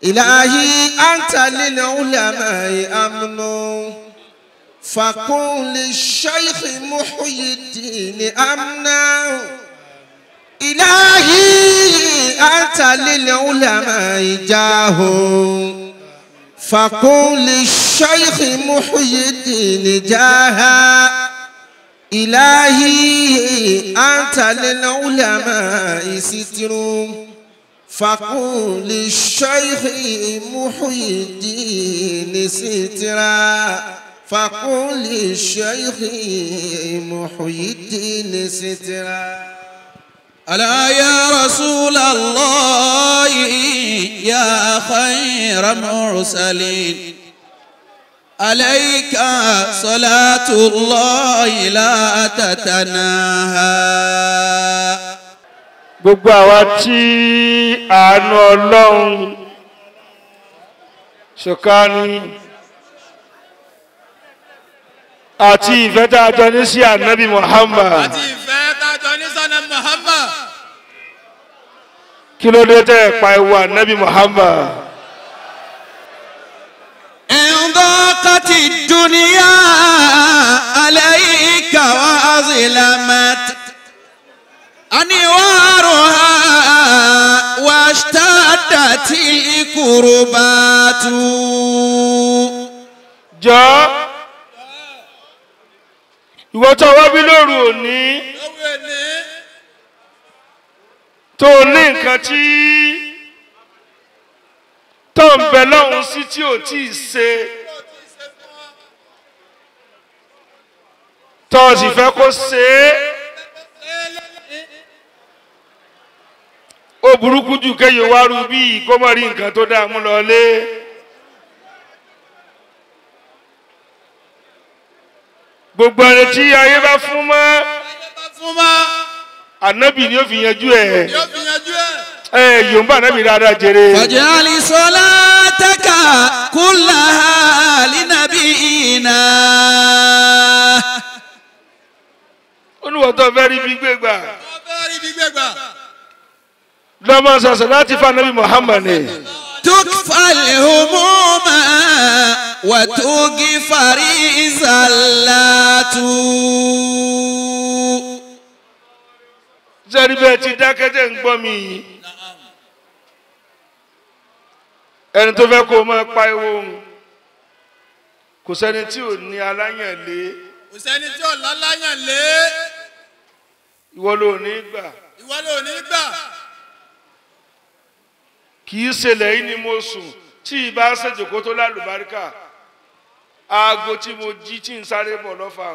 إلهي أنت للعلماء أمن فقل للشيخ محي الدين أمنا إلهي أنت للعلماء جاه فقل للشيخ محي الدين جاها إلهي أنت للعلماء ستر فقل للشيخ محي الدين سترا فقل للشيخ محي الدين سترا ألا يا رسول الله يا خير مرسلين عليك صلاة الله لا تتناهى. Gbogbo àwa tí àánú Ọlọ́run ṣọ̀kání àti ìfẹ́ tá a jọ ní sí ànábì Muhammad. Àti ìfẹ́ tá a jọ ní sọ́nà Muhammad. Kí ló dé tẹ́ ẹ̀ pa ewu ànábì Muhammad? انضاقت الدنيا عليك وأظلمت أنوارها واشتدت الكربات. Jọ ìwọ tó wá bí lóru òní tó ní nǹkan tí tó ń bẹ lọ́hùn sí tí ò tí ì ṣe tó o sì fẹ́ kó ṣe é ó burúkú jù kéye wá rú bí kó má rí nǹkan tó dáa mú lọ lé. Gbogbo ẹni tí ayé bá fún mọ́ ànábì ni ó fi yanjú ẹ̀ ẹ yòǹbá ànábì dáadáa jèrè. Faj'al salataka kullaha linabiyina. Olùwọ́tọ̀ fẹ́ rí bí gbégbà lọ́mọ sọ̀sọ̀ láti fa ànábì Muhammad ni. Tukfal humuma wa tughfari zallatu. Sẹ́ni bẹ́ẹ̀ ti dákẹ́jẹ́ ń gbọ́ mi yìí. Ẹni tó fẹ́ kó o máa pa ewu òun kò sẹ́ni tí ò ní aláyàn lé. Kò sẹ́ni tí ò láláyàn lé. Ìwọ ló ní gbà. Ìwọ ló ní gbà. Kì í ṣẹlẹ̀ yìí ni mo sùn tí ì bá ṣèjòkó tó lálùbáríkà aago tí mo jí tí ń sáré bọ̀ lọ́fà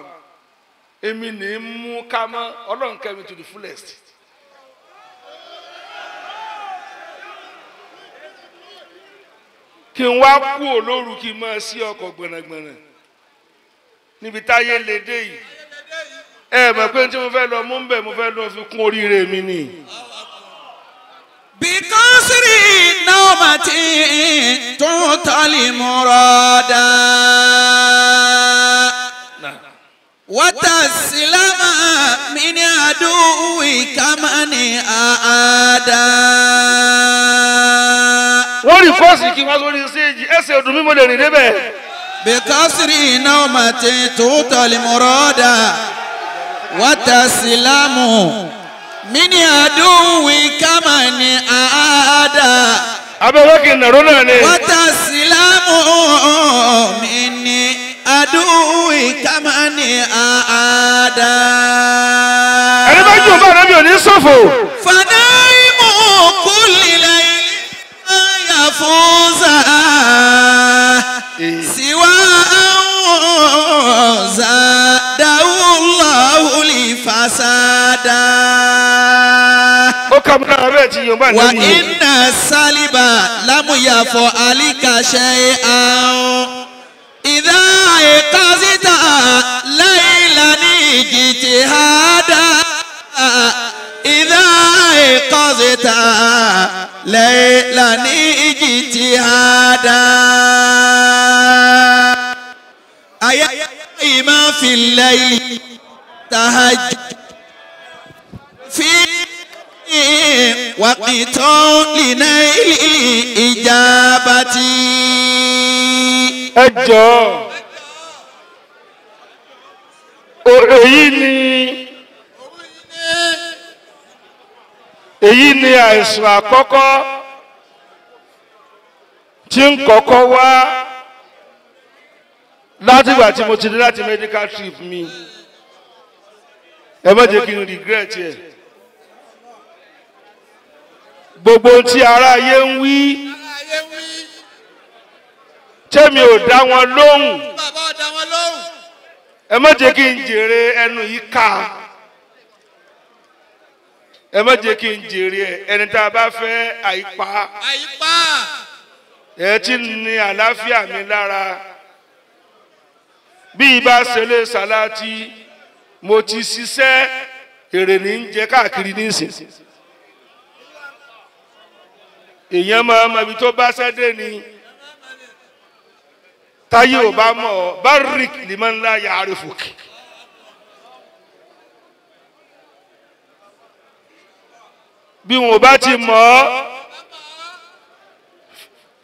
èmi ní mú ká mọ́ Ọlọ́run kẹ́mi to the fullest. Kí n wá kú olóru kí n máa sí ọkọ̀ gbọ̀nàgbọ̀nà níbi táyé lè dé yìí ẹ mọ̀ pé tí mo fẹ́ lọ mú ń bẹ̀ mo fẹ́ lọ fi kún oríire mi ni. Bikasiri naumati tutali murada watasilama min aduwi kamani aada. Wọ́n rí fọ́ọ̀sì kí wọ́n sórí séèjì ẹsẹ̀ ọdún mímọ́ lè rìn débẹ̀. Bikasiri naumati tutali murada watasilamu min aduwi kamani aada. Abẹ́wọ́ kì í nàró náà ni. Watasilamu min aduwi kamani aada. Ẹni bá jù bá ànábì òní ṣòfò. Fanaimu kulli layli yafuza siwa zadahu Allahu li fasada. Ó kà mí náà bẹ́ẹ̀ tí Yorùbá ní. Wa inna saliba lamu yafo alika shay'an. Idha iqazita laylan ijtihada. Idha iqazita laylan ijtihada. Aya ma fi al-layli tahajjud fi وقت لنيل الإجابة. رغبتي. Ẹ jọ̀ọ́, èyí ni èyí ni àìsàn àkọ́kọ́ tí ń kọ́kọ́ wá látìgbà tí mo ti dé láti medical trip mi. Ẹ má jẹ́ kí n regret ẹ̀. Gbogbo ohun tí ará ayé ń wí tẹ́mi ò dá wọn lóhùn, ẹ má jẹ́ kí n jèrè ẹnu yìí ká. Ẹ má jẹ́ kí n jèrè ẹ. Ẹni tá a bá fẹ́ àìpa ẹ ti ní àlàáfíà mi lára. Bí ibà ṣẹlẹ̀ sàláàtì, mo ti ṣiṣẹ́ èrè ní ń jẹ káàkiri nísìn. Èèyàn máa mọ ibi tó bá ṣẹ́dé ni. Táyé ò bá mọ̀ ọ́ barik liman la ya'rifuk. Bí wọn ò bá ti mọ̀ ọ́,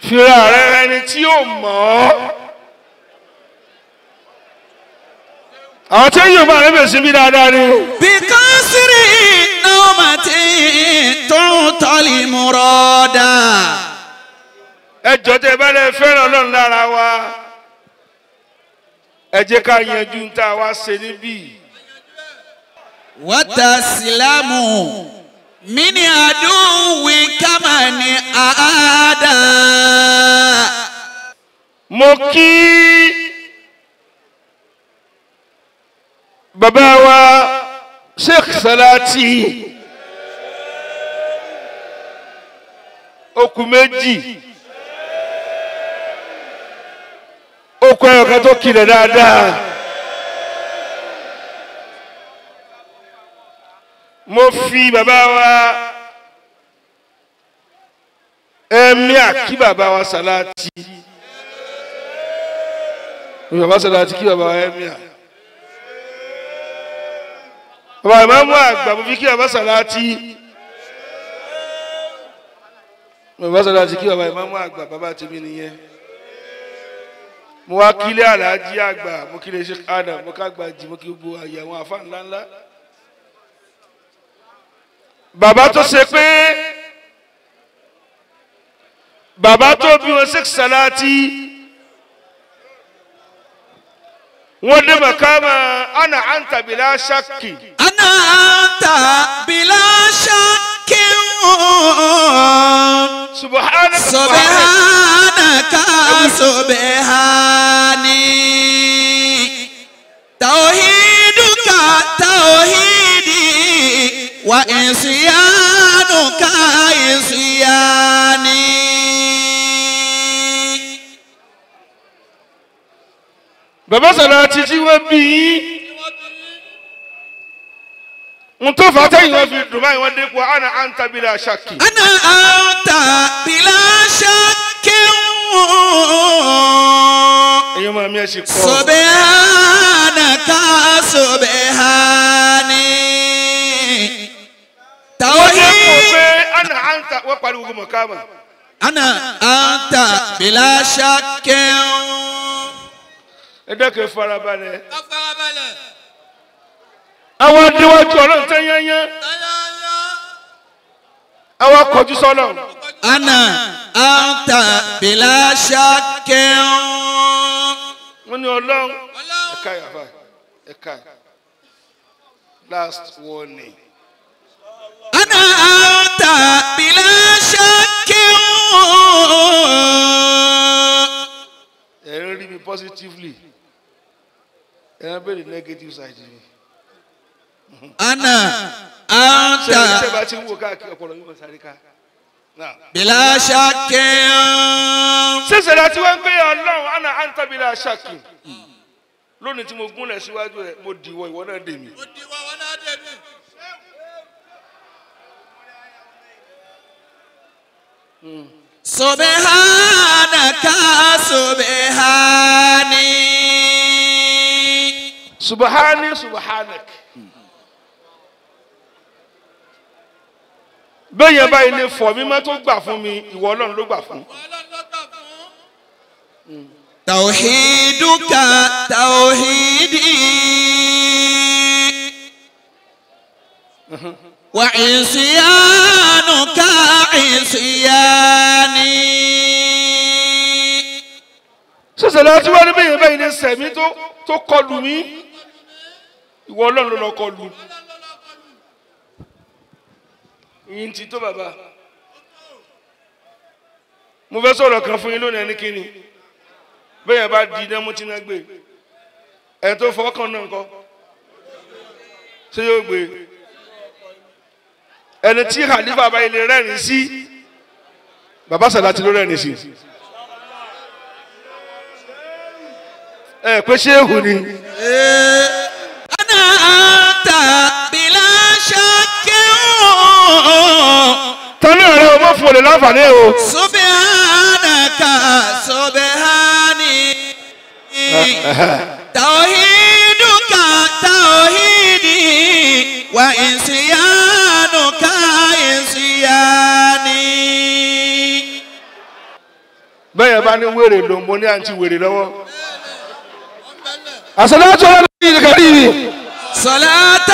fira rẹ ẹni tí yóò mọ̀ ọ́. Àwọn tí yóò máa rẹ bèsì bí dáadáa ni. بكسر نومتي تعطى المرادا. Ẹ jọ̀ọ́, tẹ́ bá lè fẹ́ràn Ọlọ́run lára wa, ẹ jẹ́ ká yanjú ń tá a wá ṣe níbí. وتسلم من عدو كمن أعادى. Mo kí bàbá wa Sheikh Salati, okùn méjì, okùn ẹyọkan tó kilẹ̀ dáadáa. Mo fi bàbá wa ẹ̀mí kí bàbá wa Salati, bàbá Salati kí bàbá wa ẹ̀mí à, bàbá ìmáàmù àgbà, mo fi kí bàbá Salati, bàbá Salati kí bàbá ìmáàmù àgbà, bàbá tèmi nìyẹn. Mo wá kílé aláàjì àgbà, mo kílé Sheikh Adam, mo ká gbàjì, mo kí gbogbo àyè àwọn àfa ńláńlá. Bàbá tó ṣe pé bàbá tó bí wọn Sheikh Salati, wọ́n dé makama ana anta bila shakki. أنا أنت بلا شك. Subhanaka. سبحانك سبحاني توحيدك توحيدي وعصيانك عصياني. Bàbá Salati tí wọ́n bí yín, n tó fà á tẹ́yìn wọ́n fi dùn báyìí, wọ́n dé kó ana anta bila shakki. أنا أنت بلا شك. Ẹ̀yin ọmọ mi, ẹ̀ sì kọ́. سبحانك سبحاني Wọ́n dé kó توحيد pé ana anta, wọ́n pariwo gbogbo mọ̀kámà. أنا أنت بلا شك. Ẹ dẹ́kun, farabalẹ̀. Àwọn adéwájú Ọlọ́run tẹ́ yányán, àwọn akọjú sọ́lọ̀. أنا أنت بلا شك. Wọ́n ní Ọlọ́run ẹ̀ka yàfa ẹ̀ka last warning. أنا أنت بلا شك. Ẹ̀ ń rí mi positively, ẹ̀ ń bèrè negative side mi. أنا أنت Ṣé ẹ ṣe bá ti ń wò káàkiri, ọpọlọ yóò máa sáré ká. Now, بلا شك. Ṣíṣe láti wá ń gbé Ọlọ́run ana anta bila shakki. Lónìí tí mo gúnlẹ̀ síwájú rẹ̀, mo dìwọ̀, ìwọ náà dè mí. سبحانك سبحاني Subhani subhanak. Bẹ́ẹ̀ yẹn báyìí lè fọ̀ mímọ́ tó gbà fún mi, ìwọ Ọlọ́run ló gbà fún. توحيدك توحيدي وعصيانك عصياني. Ṣẹ̀ṣẹ̀ láti wá níbẹ̀ yẹn báyìí ní sẹ̀mí tó kọlù mí, ìwọ Ọlọ́run ló lọ kọlù. Ìyìn tí tó bàbá. Mo fẹ́ sọ̀rọ̀ kan fún yín lónìí ẹni kíni. Bẹ́ẹ̀ yẹn bá di iná mú tí iná gbé. Ẹ̀ tó fọwọ́ kan náà ńkọ́. Ṣé yóò gbé? Ẹni tí Khalifa bá ilé rẹ́rìn sí, bàbá Sàlátì ló rẹ́rìn sí. Ẹ pé ṣéhù ni. أنا أنت بلا شك. Tani ọ̀rẹ́ o mọ̀ fún olè láǹfààní o. سبحانك سبحاني توحيدك توحيدي وعصيانك عصياني. Bẹ́ẹ̀ yẹn bá ní wèrè ló mo ní àǹtí wèrè lọ́wọ́. Àṣàlátù ala nabiyil karim. صلاة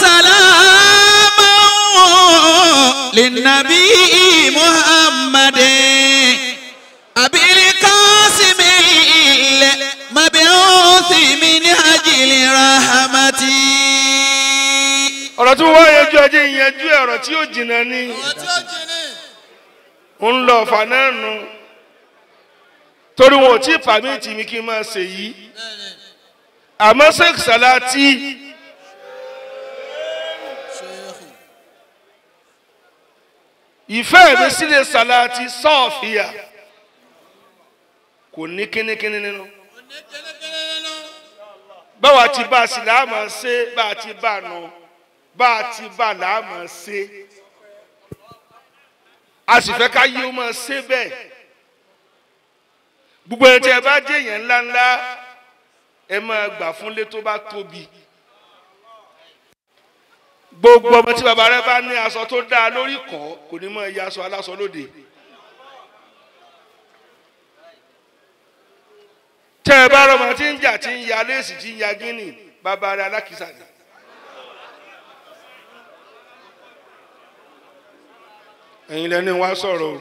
سلاما للنبي محمد أبي القاسم المبعوث من أجل رحمتي. Ọ̀rọ̀ tí wọ́n wá yanjú ẹjẹ́ ìyanjú ọ̀rọ̀ tí yóò jìnnà ni. Ń lọ ọ̀fà náà nù. Torí wọn ò tí ì pàmìtì mi kí n máa ṣe yìí. Àmọ́ Sheikh Salati ìfẹ́ mi sílẹ̀ Salati sọ́ọ̀fìyà kò ní kínníkínní nínú. Báwa ti bá a sì láàmú ṣe, bá a ti bá a nù, bá a ti bá a láàmú ṣe. A sì fẹ́ ká yí ó máa ṣe bẹ́ẹ̀. Gbogbo ẹ̀ tí ẹ bá jẹ́ èèyàn ńláńlá, ẹ máa gbà fúnlé tó bá tóbi. Gbogbo ọmọ tí bàbá rẹ bá ní aṣọ tó dáa lórí kọ́ kò ní máa ya aṣọ aláṣọ lóde. Tẹ́ ẹ bá rọmọ tí ń jà tí ń ya léèsì tí ń ya gíní, bàbá rẹ alákìísà ni. Ẹ̀yin lẹni wá sọ̀rọ̀ o.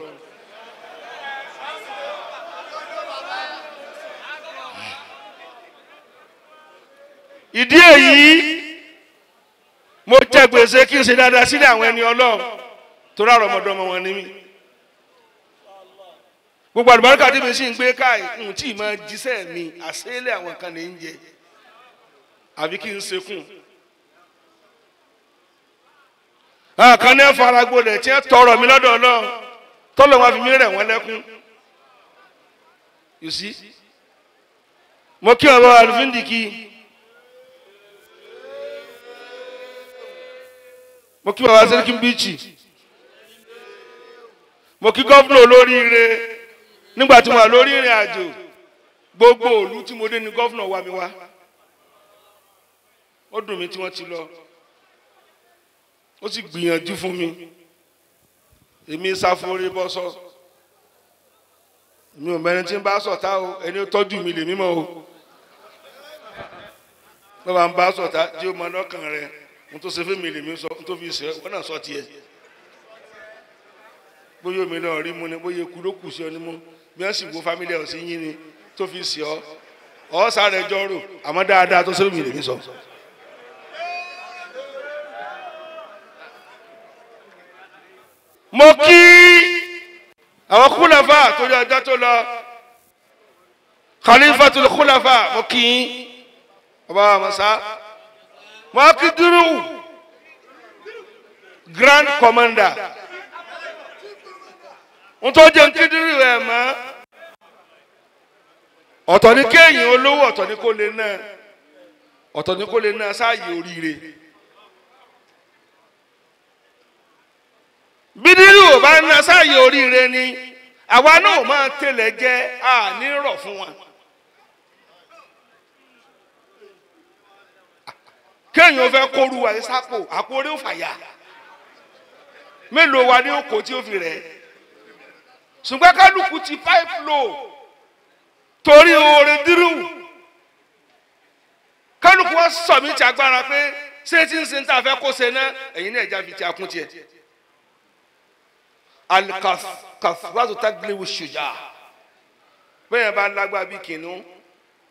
Ìdí èyí mo jẹ gbèsè kí n ṣe dáadáa sílẹ̀ àwọn ẹni Ọlọ́run torí àrọ̀mọdọ́mọ wọn ni mí. Gbogbo àlùbáríkà tí mi sì ń gbé káì ń tí ì máa jíṣẹ́ mi àṣẹ́lẹ̀ àwọn kan ní í jẹ àbí kí n sekùn. Àkàn ní faragbolẹ̀ tí ẹ tọrọ mi lọ́dọ̀ Ọlọ́run tọ́lọ̀ wọn fi mí rẹ̀ wọ́n lẹ́kún. You see? Mo kí ọ̀rọ̀ àlùfíndìkì. Mo kí bàbá Sẹ́ríkì Bíìchì. Mo kí gọ́fúnà olóríire nígbà tí mo wà lórí ìrìn àjò gbogbo òlu tí mo dé ni gọ́fúnà wá mi wá. Ó dùn mí tí wọ́n ti lọ. Ó sì gbìyànjú fún mi. Èmi sáfórí bọ́ sọ. Èmi ò mẹ́rin tí ń bá sọ̀tá o, ẹni ó tọ́jú mi lè mímọ́ o. Bàbá ń bá sọ̀tá tí ó mọ lọ́kàn rẹ̀, mo tó ṣe fún mi lè mí sọ, mo tó fi ṣe wọ́n náà sọ tiẹ̀. Bóyá omi náà rí mu ni, bóyá eku ló kù sí ọ ní mú, bí wọ́n sì wo fámílì ẹ̀ sí yín ni tó fi ṣe ọ. Ọ̀ sáré jọ́rò, àmọ́ dáadáa tó ṣe fún mi lè mí sọ. Mo kí àwọn kúlàfà torí ọjọ́ tó lọ, Khalifatul kúlàfà mo kí yín, bàbá wa Masa. Mo kí dúró Grand Commander. N tó jẹ́ kí dúró ẹ̀ mọ́. Ọ̀tọ̀ ni kéèyàn olówó, ọ̀tọ̀ ni kò lè ná, ọ̀tọ̀ ni kò lè ná sáàyè oríire. Bídírù ò bá ná sáàyè oríire ni àwa náà máa tẹ̀lẹ̀ jẹ́ àní rọ̀ fún wa. Kéèyàn fẹ́ kóru wa sápò, àpò orí ò fàyà. Mélòó wa ní òkò tí ó fi rẹ̀? Ṣùgbọ́n kálukú ti pipe low. Torí oore dírú kálukú wa sọ mí ti agbára pé ṣé tí ń ṣe ń tà fẹ́ kó ṣe náà ẹ̀yin náà ẹja fi ti akún tiẹ̀. Alikasiratu taglibu ṣùjà bẹ́ẹ̀ bá lágbá bí kìnnú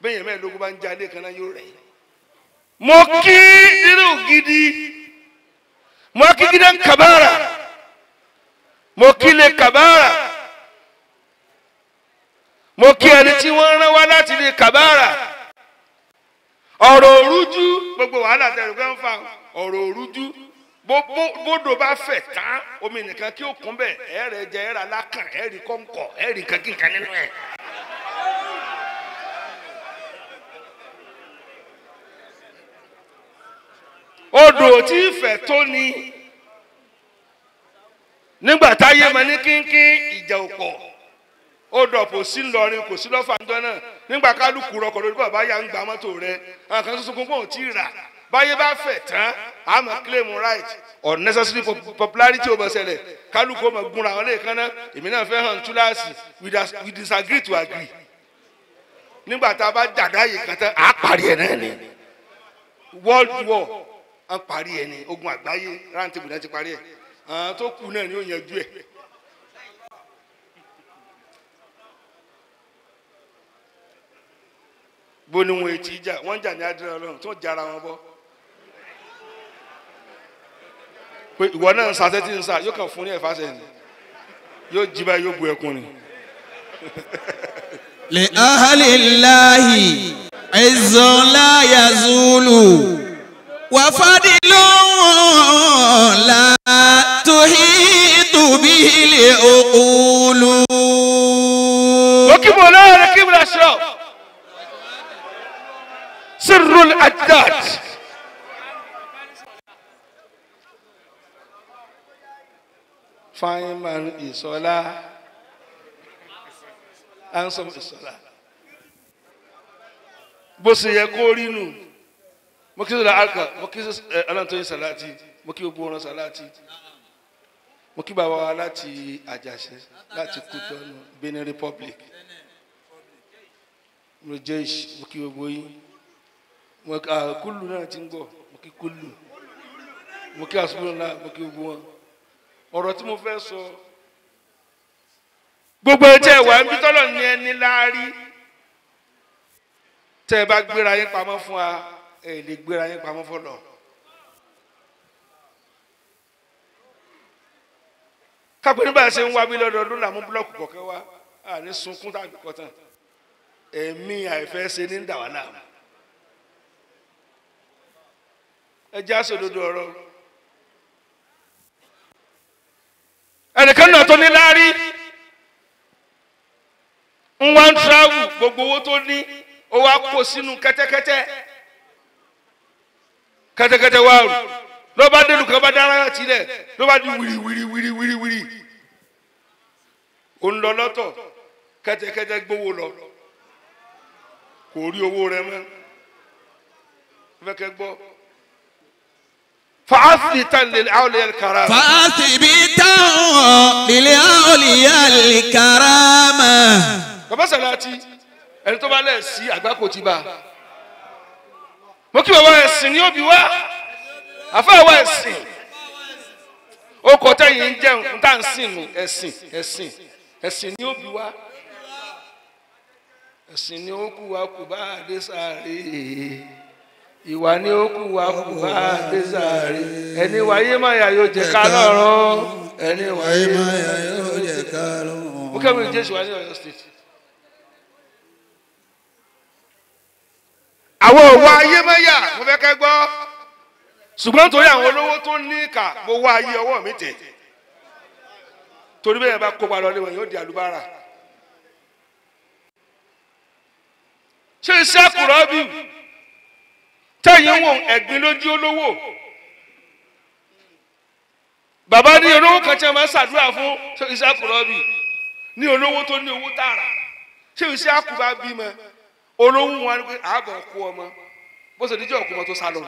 bẹ́ẹ̀ mẹ́ẹ̀ẹ́dógún bá ń jalè kan náà yóò rẹ̀. Mo kí dírú gidi mo kí gidi kabara mo kí lè kabara mo kí ẹni tí wọ́n rán wá láti lè kabara. Ọ̀rọ̀ òrújú gbogbo wàhálà tẹ̀lé fẹ́ ń fa ọ̀rọ̀ òrújú bódò bá fẹ̀ tán omi nìkan kí ó kún bẹ́ẹ̀ ẹ̀rẹ̀ jẹ ẹ̀rẹ̀ alákàn ẹ̀rì kọ́ńkọ̀ ẹ̀rì kankan nínú ẹ̀. Odò tí ìfẹ́ tó ni nígbà táyé mọ ní kínkín ìjà òpọ̀ odò kò sí ńlọrin kò sí lọ́fà ńjọ náà nígbà kálukú rọkọ̀ lórí bàbá yà ń gba mọ́tò rẹ àwọn kan tuntun kún tí ì rà báyé bá fẹ̀ tán àmọ́ claim right unnecessary popularity ó bọ̀ ṣẹlẹ̀ kálukú ó mọ̀ gúnra wọn lẹ́ẹ̀kan náà èmi náà fẹ́ hàn túláàsì we disagree to agree nígbà tá a bá jàdá yìí kan tán àá parí ẹ̀ náà ni world war à ń parí ẹ̀ ni ogun àgbáyé round table náà ti parí ẹ̀ àwọn tó kù náà ni ó yanjú ẹ̀. Bó ni wọn etí jà wọn jà ní adúlọ Ọlọ́run tó jara wọn bọ pé ìwọ náà ń sa tẹ́tí ń sa yóò kàn fún ní ẹ̀fà sẹ́yìn yóò jí báyìí yóò bu ẹkún ni. Li ahlillahi izzun la yazulu wa fadlun la tuhitu bihi al-uqulu. Wọ́n kí mo lọ́wọ́ kí mo lọ sọ. Sirrul ajdad. Fine man Isola. Handsome Isola. Bó ṣe yẹ kó rí nù. Mo kí sọ̀rọ̀ alka, mo kí Ọlọ́ntóyin Sàláàtì, mo kí gbogbo ọ̀rọ̀ Sàláàtì. Mo kí bàbá wa láti Àjàṣẹ́, láti Kútọ́nù, Benin Republic. Mo jẹ́ ìṣ, mo kí gbogbo yín. Kúlù náà ti ń gbọ́, mo kí kúlù, mo kí àsùnwòn náà, mo kí gbogbo wọn. Ọ̀rọ̀ tí mo fẹ́ sọ gbogbo etí ẹ̀wà ń bí tọ́lọ̀ ní ẹni láárí tẹ́ ẹ bá gbéra yín pamọ́ fún wa ẹ lè gbéra yín pamọ́ fọlọ́. Kápẹ́ nígbà ṣe ń wá bí lọ́dọọdún làmú búlọ́ọ̀kù kọ̀ọ̀kan wá à ní sunkún tàbí kọ̀tàn ẹ̀mí àìfẹ́ ṣe ní dà wá láàmú. Ẹ jẹ́ àṣòdodo ọ̀rọ̀. Ẹnìkan náà tó ní láárí ń wá ń travel gbogbo owó tó ní ó wá kó sínú kẹ́tẹ́kẹ́tẹ́ kẹ́tẹ́kẹ́tẹ́ wá rù ló bá délu kan bá dára tilẹ̀ ló bá di wìrì wìrì wìrì wìrì wìrì ó ń lọ lọ́tọ̀ kẹ́tẹ́kẹ́tẹ́ gbówó lọ kò rí owó rẹ̀ mọ́ fẹ́kẹ́ gbọ́. فأثبتا للأولياء الكرامة. فأثبتا للأولياء الكرامة. Bàbá Sàláàtì ẹni tó bá lẹ̀ sí àgbákò ti bá. Mo kí bàbá ẹ̀sìn ní òbí wá. Àfáà wa ẹ̀sìn. Ó kọ tẹ́yìn ń jẹun tá à ń sìn nù ẹ̀sìn ẹ̀sìn ẹ̀sìn ní òbí wá. Ẹ̀sìn ní ó kú wa kù bá a dé sáré. Ìwà ni ó kú wa kù bá a dé sáré. Ẹni wáyé máa yà yóò jẹ ká lọ́rùn. Ẹni wáyé máa yà yóò jẹ ká lọ́rùn. Mo kẹ́mi Jésù wá ní Ọ̀yọ́ state. Àwọn òwò ayé máa yà mo fẹ́ kẹ́ gbọ́. Ṣùgbọ́n torí àwọn olówó tó ní ìkà mo wá ayé ọwọ́ mi tẹ̀. Torí bẹ́ẹ̀ bá kópa lọ léwọ̀n yóò di àlùbárà. Ṣé iṣẹ́ kùrọ̀ bí? Tẹ́yìn wò ẹ̀gbin lójú olówó. Bàbá ní olówó kan tí a máa ń ṣàdúrà fún ṣé iṣẹ́ kùrọ̀ bí? Ní olówó tó ní owó tààrà. Ṣé iṣẹ́ àkùbá bímọ? Olówó wọn ni pé àbọ̀ kú ọmọ. Bó ṣe díjọ́ ọkùnrin tó sá lọ.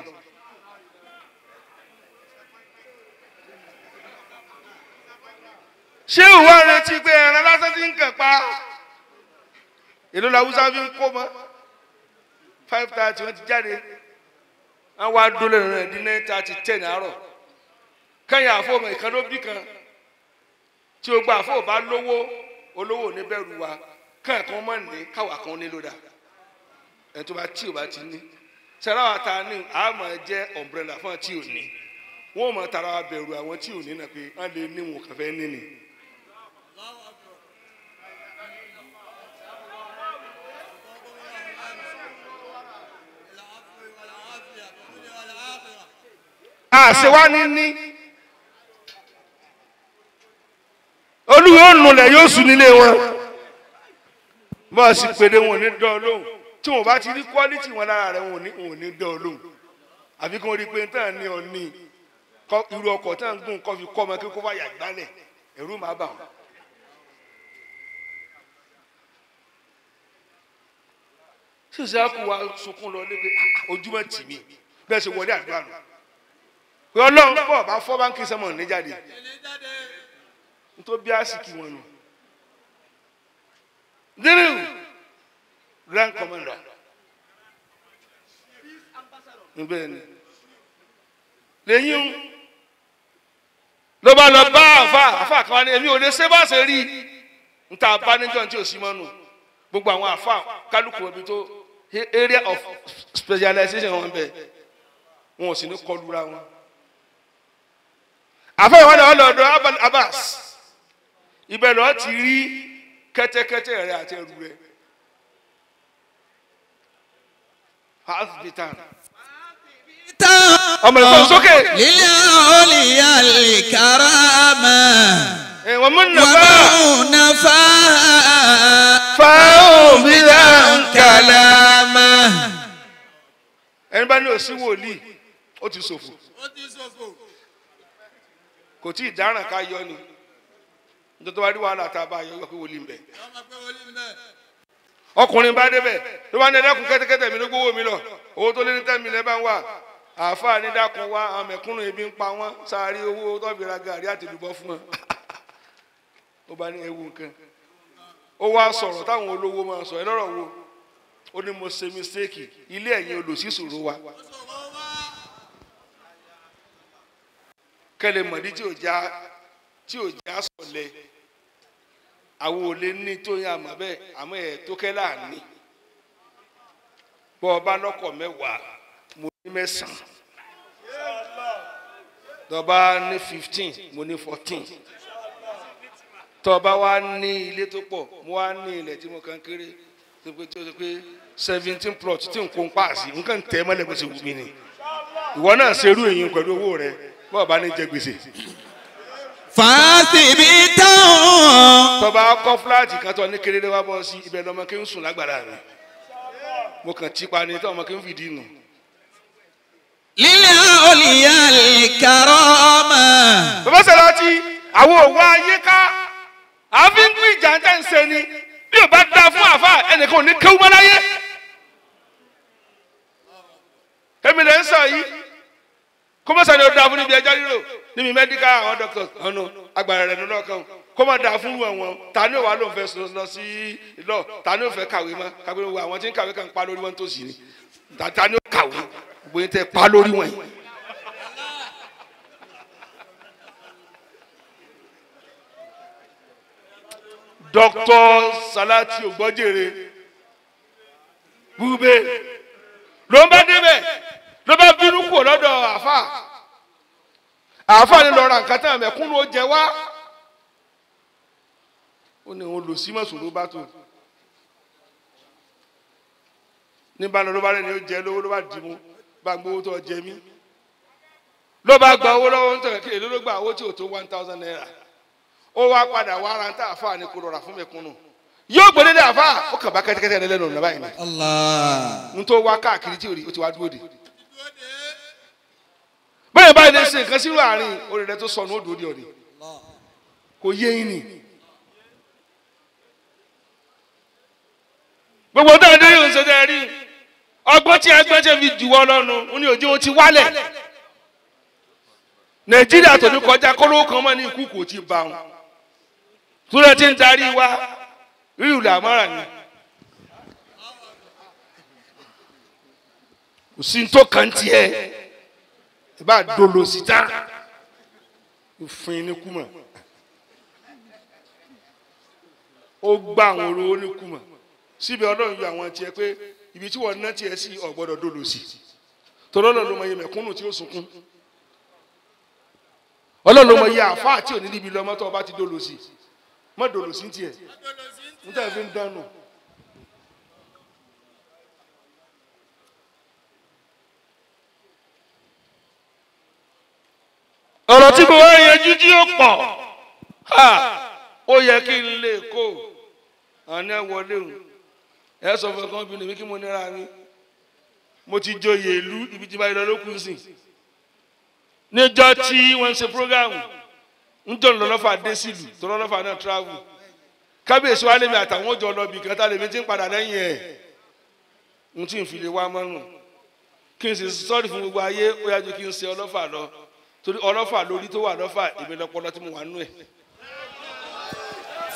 Ṣé ìwọ retí pé ẹran lásán ti ń kàn pa? Èló la Hausa fi ń kó mọ́ 5:30 wọ́n ti jáde. Wọ́n wá dólé rẹ̀ dín 9:30 10 àárọ̀. Kẹ́yìn àfọ̀mọ̀ ìkan ló bí kan. Tí o gba àfọ̀ bá lówó olówó ò ní bẹ̀rù wa. Kẹ́yìn kan mọ̀ ní káwa kan ní ló dà. Ẹ̀ tó bá tí o bá ti ní. Sẹ́ra wa ta ni àmọ̀ jẹ́ umbrella fún tí ò ní. Wọ́n mọ̀ tara wa bẹ̀rù àwọn tí ò ní náà pé wọ́n lè ní wọn kàn fẹ́ ní ni. Àṣewá ní olúwo nulẹ̀ yóò sùn nílé wọn bọ́ọ̀ sì pèdè wọn ò ní dán lóhùn tí wọn bá ti rí quality wọn lára rẹ wọn ò ní dán lóhùn àfi kí wọn rí pé tán ní ọ̀ní irú ọkọ̀ tán gùn kọ́ fi kọ́ ọmọ kí kó fàyà gbálẹ̀ ẹ̀rú máa bà wọ́n. Sísè á kú wa sunkún lọ lébi ojúmọ́ tì mí bẹ́ẹ̀ ṣe wọlé àdúrà nù. Pé Ọlọ́run bọ̀ bá fọ́ báńkì sẹ́mọ̀ ní jáde nítorí bí àsìkí wọn nù. Dírìw grand commander bẹ́ẹ̀ ni lẹ́yìn ló bá lọ bá àfa àfa kan wá ní èmi ò lè ṣe bá ṣe rí níta bá níjọ́ tí ò sí mọ́nu gbogbo àwọn àfa kálukú ibi tó area of specialization wọn bẹ wọn ò sì ní kọlura wọn. Àfa ìwádìí ọlọ́dọ̀ Abbas ibẹ̀ lọ́ọ́ ti rí kẹ́tẹ́kẹ́tẹ́ rẹ àti ẹrù rẹ. Hasbitan. Ọmọ ìfọ̀n sókè. Lílẹ̀ olìyà lè karama. Wọ́n mú nàfà. Wọ́n mú nàfà. Fáwọn bílà ń kàlámà. Ẹni bá ní òsí wòlíì, ó ti ṣòfò. Kò tí ì dáràn ká yọ ni. Nítorí tó bá rí wàhálà tá a bá yọ yọ pé wòlíì ń bẹ. Ọkùnrin bá débẹ̀ ló bá ní ẹlẹ́kùn kẹ́tẹ́kẹ́tẹ́ mi ló gbówó mi lọ owó tó lé ní 10 million bá ń wà àáfàá ní dákun wá àwọn mẹ̀kúnnù ebi ń pa wọ́n sáré owó tó fi ra gàrí àti ìlúbọ fún wọn. Ó bá ní ewu nǹkan ó wá sọ̀rọ̀ táwọn olówó máa sọ ẹ lọ́rọ̀ wo ó ní mo ṣe mistake ilé ẹ̀yìn olùsísòro wa kẹlẹ̀ mọ̀dí tí ò já sọ̀lẹ̀ àwọn ò lè ní tó yẹn àmọ́ bẹ́ẹ̀ àmọ́ ẹ̀ tó kẹ́ láàní bọ́ ọba lọ́kọ̀ 10 mo ní 9 tọba ní 15 mo ní 14 tọba wa ní ilé tó pọ̀ mo wá ní ilẹ̀ tí mo kàn kéré tó pé tó pé 17 plot tí n kò ń paasi nǹkan tẹ́ mọ́lẹ̀ bó ṣe wù mí ni ìwọ náà ṣerú èyí pẹ̀lú owó rẹ bọ́ọ̀ bá ní jẹ gbèsè. Fàásìbítàn. Tọba kọ́ fúláàtì kan tó ní kéré wá bọ́ sí ibẹ̀ lọ́mọ kí n sùn lágbára mi mo kàn tipa ni tọ́ ọmọ kí n fìdí nù. Lílẹ̀ olìyà lè kàrọ́ ọmọ. Bàbá Sàlátì àwọn òwò ayé ká àfi ń gbìn ìjà ń tẹ̀ ń ṣe ni bí ò bá dáa fún àfa ẹnìkan ò ní kéwú mọ́ láyé. Èmi lè ń sọ yìí kọ́mọ́sá ni ó dáa fún níbi ẹjọ́ rírò níbi mẹ́díkà àwọn doctors ọ̀nà agbára rẹ̀ nínú ọkàn kó má dáa fún wọn ta ni ó wà ló ń fẹ́ lọ sí lọ ta ni ó fẹ́ kàwé mọ́ kàwé wo àwọn tí ń kàwé kan pa lórí wọn tó sì ni ta ni ó kàwé gbogbo yín tẹ pa lórí wọn yìí. Dr. Salati Ògbọ́jèrè búbé ló ń bá débẹ̀ ló bá bínú kúrò lọ́dọ̀ àáfà àáfà ni lọ́ra nǹkan tán mẹ̀kúnnù ó jẹ wá ó ní òun lò sí mọ̀sùn ló bá tó nígbà ló bá rẹ̀ ni ó jẹ lówó ló bá dì mú bá gbowó tó jẹ mí ló bá gba owó lọ́wọ́ ń tẹ̀lé kéde ló gba owó tí ò tó 1000 naira ó wá padà wá ara ń tá àáfà ni kò rọra fún mẹ̀kúnnù yóò gbé dédé àáfà ó kàn bá kẹ́tẹ́kẹ́tẹ́ rẹ lẹ́nu ọ̀nà báyìí ni n tó wá káàkiri tí ò rí ó ti wá dúró dè bẹ́ẹ̀ báyìí lè ṣe nǹkan sírò àárín orí rẹ tó sọnù ó dúró dè ọ̀dẹ̀ kò yé yín ni. Gbogbo tó ń dé yóò ń ṣe tẹ́ rí ọgbọ́n tí ẹgbẹ́ ṣe fi jùwọ́ lọ́nu ń ní òjò ti wálẹ̀ Nàìjíríà tó ní kọjá kólówó kan mọ́ ní ikú kò tí ì bá wọn túnra tí ń darí wa rírù làmọ́ra ni. Kò sí tó kàn tiẹ̀ ẹ bá dolo síta òfin ní kùmà ó gbá àwọn olówó ní kùmà síbi ọlọ́run yọ àwọn tiẹ̀ pé ibi tí wọ́n ná tiẹ̀ sí ò gbọ́dọ̀ dolo sí torí ọlọ́run ló mọ iye mẹ̀kúnnù tí ó sunkún ọlọ́run ló mọ iye àfáà tí ò ní níbi lọ́mọ́ tó ọba ti dolo sí mọ́ dolo sí tiẹ̀ níta fi ń dánù. Ọ̀rọ̀ tí mo wá yanjú tí ó pọ̀ ó yẹ kí n lè kó àná wọlé o ẹ sọ fún ọkàn obìnrin mi kí mo nira mi mo ti joyè ìlú ibi tí báyìí lọ ló kù sí níjọ́ tí wọ́n ń ṣe prógámù níjọ́ ńlọlọ́fà dé sílùú tó lọ́lọ́fà náà travel kábíyèsí wa lèmi àtàwọn òjò lọ bì kan tá lèmi ti ń padà lẹ́yìn ẹ̀ n tí n fi lè wá mọ́nù kí n sì sọ́ọ̀rì fún gbogbo ayé ó yájú kí n ṣe ọlọ́fà lọ torí ọlọ́fà lórí tó wà lọ́fà èmi lọ́pọlọ tí mo wà nú ẹ̀.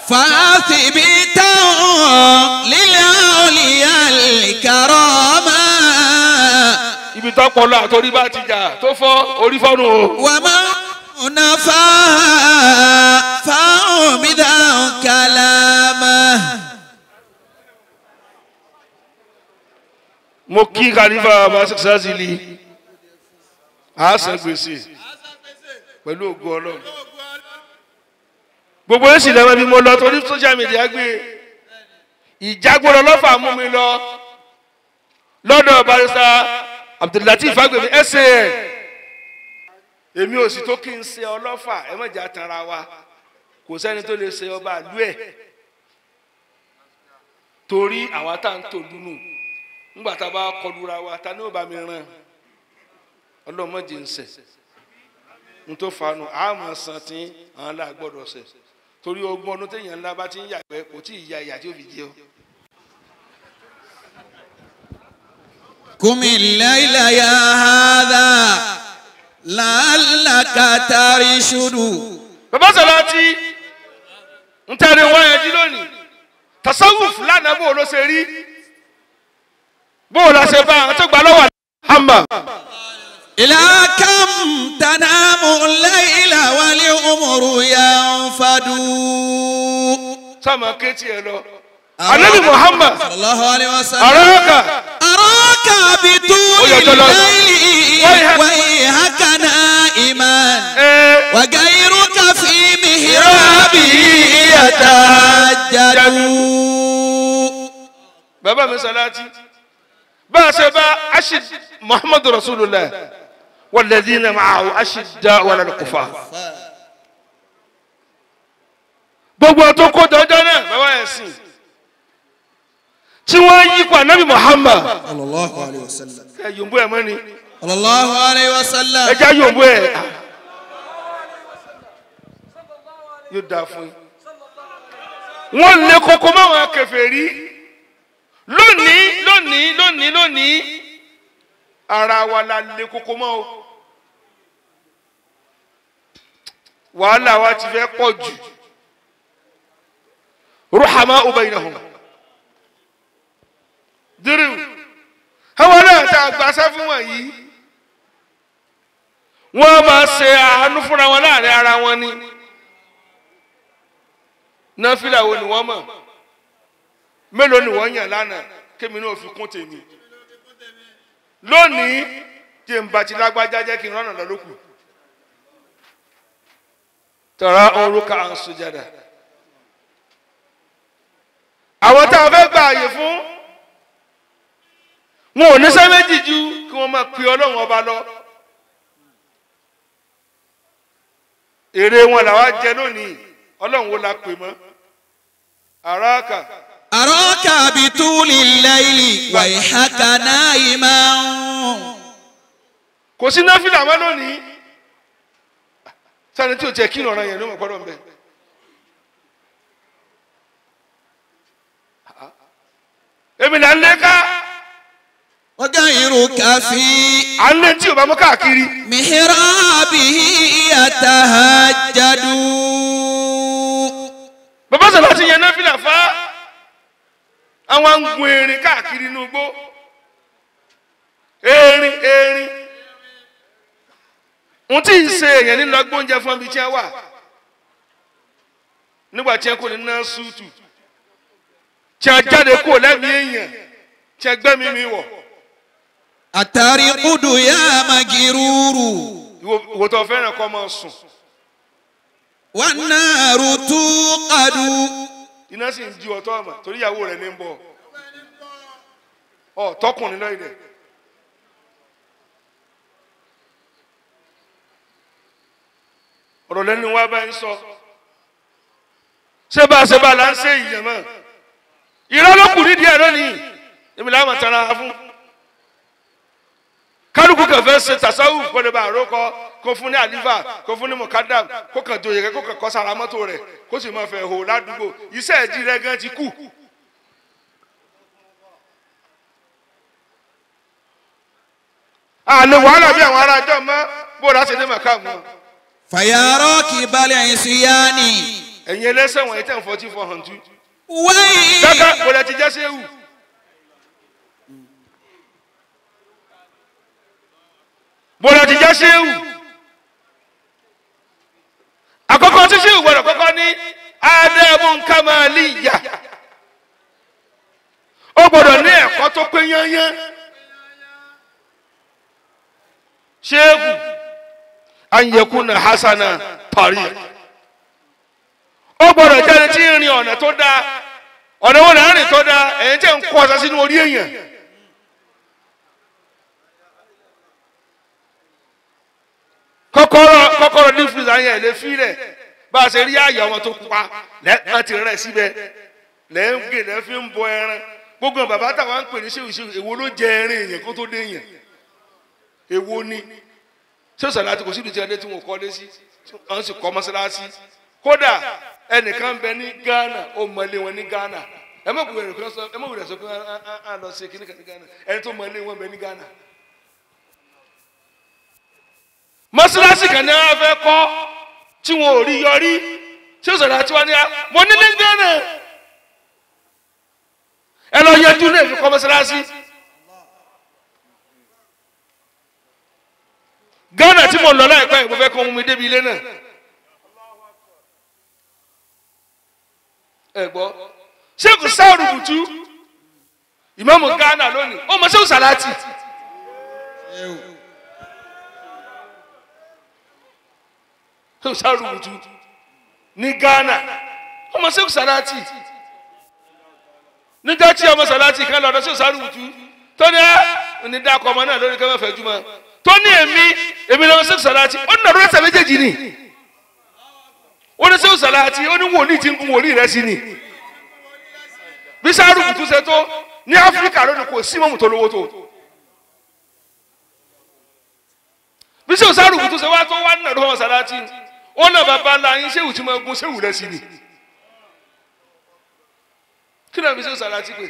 فاثبتا للأولياء الكرامة. Ibi tó pọlọ àtòrí bá ti jà tó fọ́ orí fọ́nù o. ومن نفى فأمدا كلامه. Mo kí Khalifa Abasazili a san gbèsè pẹ̀lú ògo Ọlọ́run. Gbogbo èsì lẹ́wọ̀n bí mo lọ torí social media gbé ìjágbọ́dọ̀ lọ́fà mú mi lọ lọ́dọ̀ barista Abdullateef Fagbemi SAN. Èmi ò sì tó kí n ṣe ọlọ́fà ẹ má jà tanra wa kò sẹ́ni tó lè ṣe ọba àlú ẹ̀ torí àwa tá à ń tò lúnù ńgbà tá a bá kọlura wa ta ni ó bá mi ràn ọlọ́mọdé ń sẹ̀ n tó fanu àmọ́ san tí àwọn là gbọ́dọ̀ sẹ̀ torí ogún ọdún téèyàn ńlá bá ti ń yàgbẹ́ kò tí ì ya ìyà tí ó fi jẹ ọ́. قم الليل يا هذا لعلك ترشد. Bàbá Sàlátì ń tẹ́lẹ̀ wọ́n yẹn jí lónìí tasawuf lánàá bó ló ṣe rí bó la ṣe bá àwọn tó gbà lọ́wọ́ àmà. إلى كم تنام الليل والعمر ينفد. Sáàmù kéétì ẹ lọ. Ànábì Muhammad. Sallallahu alayhi wa sallam. Araka. Araka بطول الليل ويحك نائما وغيرك في محرابه يتهجد. Bàbá mi Sàlátì bá a ṣe bá ashid Muhammadu Rasulullah walladhina ma'ahu ashidda'u 'ala al-kuffar. Gbogbo tó kó dọjọ́ náà bàbá yẹn sìn tí wọ́n yí pa Nabi Muhammad. Sallallahu alayhi wa sallam. Ẹ yòǹbó ẹ̀ mọ́ ni. Sallallahu alayhi wa sallam. Ẹ já yòǹbó ẹ̀. Yóò dáa fún yín. Wọ́n lé koko máwọn kèfèrí lónìí lónìí lónìí lónìí ara wa la lé koko mọ́ o. Wàhálà wa ti fẹ́ pọ̀ jù. Ruhama'u baynahum. Diriw àwọn náà tá a gbàṣẹ fún wọn yìí wọ́n máa ṣe àánú fúnra wọn láàrin ara wọn ni. Náfìlà wo ni wọ́n mọ̀ mélòó ni wọ́n yàn lánàá kémi náà fi kún tèmi lónìí tí n bá ti lágbájá jẹ́ kí n rọ́nà lọ lókù tọ̀rọ̀ orúkọ à ń sojàdà àwọn tá a fẹ́ gba àyè fún wọn ò níṣẹ́ méjì ju kí wọ́n máa pe Ọlọ́run ọba lọ. Èrè wọn làwa jẹ lónìí Ọlọ́run wo la pè mọ́. Àràkà. Àràkà bituli layli wayhaka naiman. Kò sí náfìlà mọ́ lónìí sani tí o jẹ́ kí ìrọ̀rùn yẹn ló mọ̀ gbọ́dọ̀ mbẹ́. Èmi là ń lé ká. وغيرك في À ń lé tí o bá mú káàkiri. محرابه يتهجد. Bàbá sọ̀rọ̀ ti yẹn náfìlà fá àwọn ń gun erin káàkiri inú igbó. Erin erin n tí ì ṣe èèyàn nínú agbóúnjẹ fún ibi tí ẹ wà nígbà tí ẹ kò ní ná súùtù tí a jáde kúrò lẹ́mìí èèyàn tí ẹ gbẹ́mìí mi wọ̀. Àtàrí kúdù yá magirúurú. Ìwò tó fẹ́ràn kọ́ máa sùn. Wà náàrú tú kàdú. Iná sì ń di ọ̀tọ́ ọ̀mà torí ìyàwó rẹ̀ ní ń bọ̀. Ọ̀ tọkùnrin lọ́yìn rẹ̀. Ọ̀rọ̀ lẹ́nu wa bá ń sọ. Ṣé bá a ṣe bá a là ń ṣe ìyẹn mọ́? Irọ́ ló kù nídìí ẹ̀ lónìí. Èmi làwọn tara fún. Kálukú kan fẹ́ ṣe tàṣàwù kó lè bá àrókọ kó fún ní àlífà kó fún ní mọ̀kádàm kó kàn joyè kó kàn kọ́ sára mọ́tò rẹ̀ kó sì máa fẹ́ hò ládùúgbò iṣẹ́ ìdí rẹ̀ gan ti kú. Àlè wàhálà bí àwọn ará àjọ mọ́ bó ra ṣe ní màkàmù. Fàyàrọ́ kì í balẹ̀ ìṣúyáni. Ẹ̀yin ẹlẹ́sẹ̀ wọ̀nyí tẹ̀ ń fọtí fọ hàn tú. Wáyé. Dáká kò lè ti jẹ́ séwù. Bọ́lá ti jẹ́ ṣéwù. Àkọ́kọ́ tí ṣéwù gbọ́dọ̀ kọ́kọ́ ní Ádámù Kamaliya. Ó gbọ́dọ̀ ní ẹ̀kọ́ tó pé yányán. Ṣéwù anyekuna hasana tariq. Ó gbọ́dọ̀ jáde tí ń rin ọ̀nà tó dáa. Ọ̀nà wo là ń rìn tó dáa? Ẹ̀yin tẹ́ ń kó ọ̀sán sínú orí èèyàn. Kọ́kọ́rọ́ ní fúlùsà yẹn lè fi rẹ̀ bá a ṣe rí àyè ọmọ tó pupa lẹ́ẹ̀kan ti rẹ̀ síbẹ̀ lẹ́ẹ̀gẹ̀ lẹ́ẹ̀ fi ń bọ ẹran gbogbo bàbá táwa ń pè ní ṣéwù ṣéwù èwo ló jẹ ẹran èèyàn kó tó dé èèyàn èwo ni ṣé sàlátì kò síbi tí adé tí wọn kọ́ lé sí wọn sì kọ́ mọ́sálásí kódà ẹnìkan bẹ ní Ghana ó mọlé wọn ní Ghana ẹ má wùdà sọ pé á lọ sí kíníkà ní Ghana ẹni tó mọlé wọn bẹ ní Ghana. Mọ́sálásí kan ní wọ́n fẹ́ kọ́ tí wọn ò rí yọrí tí ó sọ̀rọ̀ àti wọn ní mo nílé Ghana ẹ lọ yanjú náà fi kọ́ mọ́sálásí. Ghana tí mo lọ láìpẹ́ yìí mo fẹ́ kọ́ mú mi débi ilé náà. Ẹ gbọ́ Sheikh Sáàrù Bùtú ìmáàmù Ghana lónìí ó mọ Sheikh Sàlátì. Sheikh Sáàrù Bùtú ní Ghana ọmọ Sheikh Sàlátì níjọ́ tí ọmọ Sàlátì kan lọ́dọ̀ Sheikh Sáàrù Bùtú tó ní ẹ́ ní dákọ̀ ọmọ náà lórí kẹfẹ́ fẹ́júmọ́ tó ní èmi lọ́wọ́ Sheikh Sàlátì ó ní ọ̀rọ̀ ẹsẹ̀ méjèèjì ni ó ní Sheikh Sàlátì ó ní wòlíì tí ń gun wòlíì rẹ̀ sí ni bí Sáàrù Bùtú ṣe tó ní Áfíríkà lónìí kò sí mọ́mù tó lówó tó bí Sheikh Sáàrù Bùtú ṣe wá tó wá nínú ọmọ Sàlátì ó náà bàbá ńlá yín ṣéwù tí mo gun ṣéwù rẹ sí ni kí náà fi ṣéwù Sàlátì pé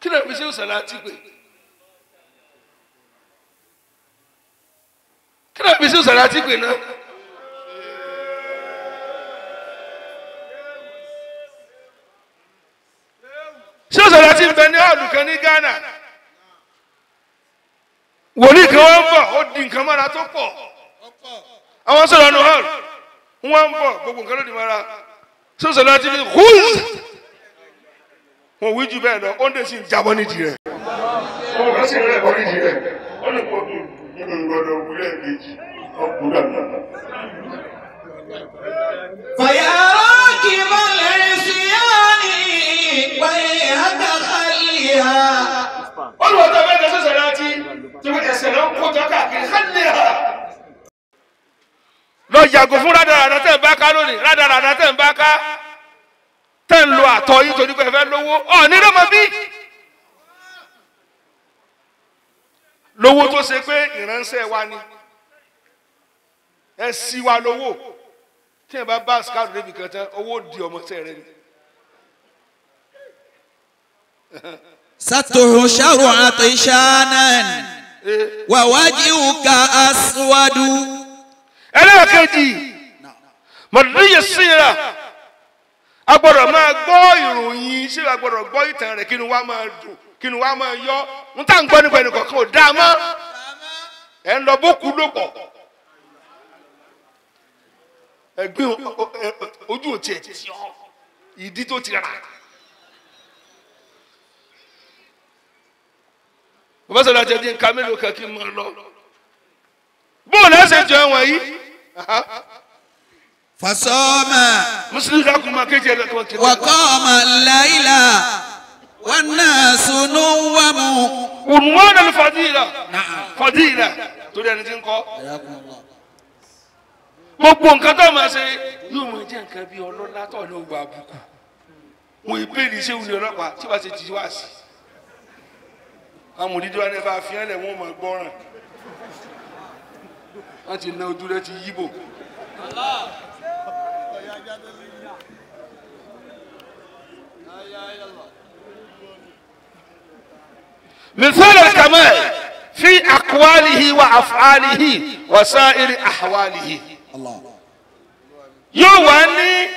kí náà fi ṣéwù Sàlátì pé kí náà fi ṣéwù Sàlátì pé náà. Ṣéwù Sàlátì ń bẹ ní ọ̀dùn kan ní Ghana wòlíì kan wọ́n ń bọ̀ ó di nǹkan mọ́ra tó pọ̀ àwọn sọ̀rọ̀ nù hàn wọ́n ń bọ̀ gbogbo nǹkan ló di mọ́ra sọ̀rọ̀ láti fi húz wọn wí jù bẹ́ẹ̀ lọ ó ń dé sí jábọ́ nídìí rẹ̀. Ọmọ sì rẹ̀ bọ́ nídìí rẹ̀ ó lè kó tó nínú ìgbọ́dọ̀ wúlẹ̀ kejì ọkùnrin àná. Fàyàrọ́ kì í balẹ̀ ìṣúyáni wáyé àkàkàlìyà. Olùwọ́tọ̀ bẹ́ẹ̀ ní sọ̀rọ̀ láti tí wọ́n ẹsẹ̀ ló ń kó jọ káàkiri hàlẹ́ ha. Lọ yàgò fún rádaràdà tẹ̀ ń bá ká lónìí rádaràdà tẹ̀ ń bá ká tẹ̀ ń lo àtọ̀ yìí torí pé ẹ fẹ́ lówó ọ̀ ní rọ́mọ bí. Lówó tó ṣe pé ìránṣẹ́ wa ni ẹ sì wa lówó tí ẹ bá bá skáàdù débi kan tán owó di ọmọọṣẹ́ rẹ ni. Satuhusharu atishanan wa wajihuka aswadu. Ẹlẹ́ẹ̀kejì mọ̀lẹ́yẹ síra A gbọ́dọ̀ máa gbọ́ ìròyìn ṣé a gbọ́dọ̀ gbọ́ ìtàn rẹ̀ kí ni wàá máa dùn kí ni wàá máa yọ n tá n gbọ́ nípa ẹnì kọ̀ọ̀kan ò dáa mọ́ ẹ̀ ń lọ bókú ló pọ̀ ẹ̀gbin ojú ò tiẹ̀ tí ọ ìdí tó ti rà. Bàbá sọ̀rọ̀ àti ẹ̀dín nǹkan mélòó kan kí n máa lọ. Bóòlù ẹsẹ̀ jọ ẹ̀wọ̀n yìí. Fasọ́mà. Mùsùlùmí dákun máa kéjì ẹ̀ lọ́kàn kí. Wàkọ́ọ̀mà láìla wọn náà sunu wàmù. Unwan al-fadila. Fadila torí ẹni tí ń kọ́. Gbogbo nǹkan tó máa ṣe yóò máa jẹ́ nǹkan bí ọlọ́lá tó ní ògbà àbùkù. Wọ́n ìbéèrè ṣé wù ní ọlọ́pàá tí wàá ṣe ti wá sí. Àwọn òdìdí wa ní ẹ bá fi hàn lẹ̀ wọ́n máa gbọ́ràn. Wọ́n ti ná ojú rẹ̀ ti yíbò. مثال الكمال في أقواله وأفعاله وسائر أحواله. Yóò wá ní